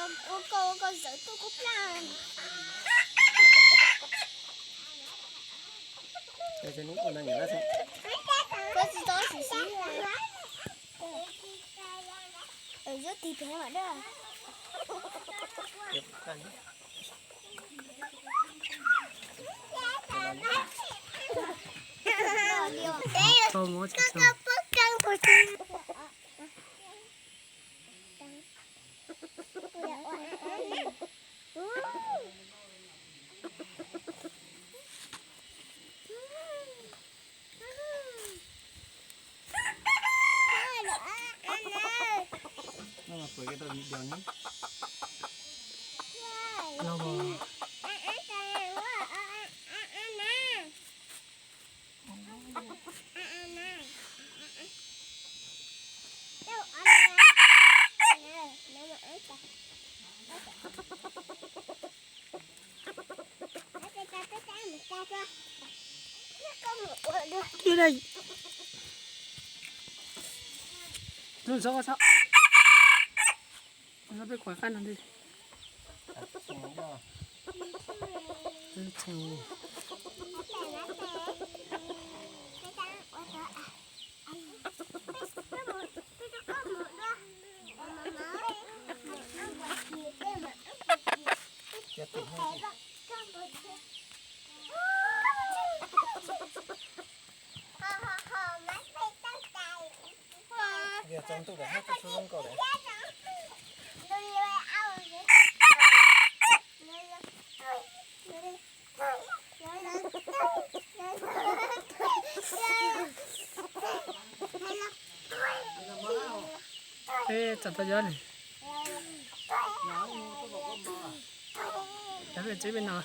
Ua koj, ua koj zawv tuaj koj plaj. Koj tsis tau siv siv. Zuab tig pem mam da. Twb da, tus ntxov ko txhob, peb kuv qab no ntej. Eb, tsam tau yob ne. Cov peb tsev peb no.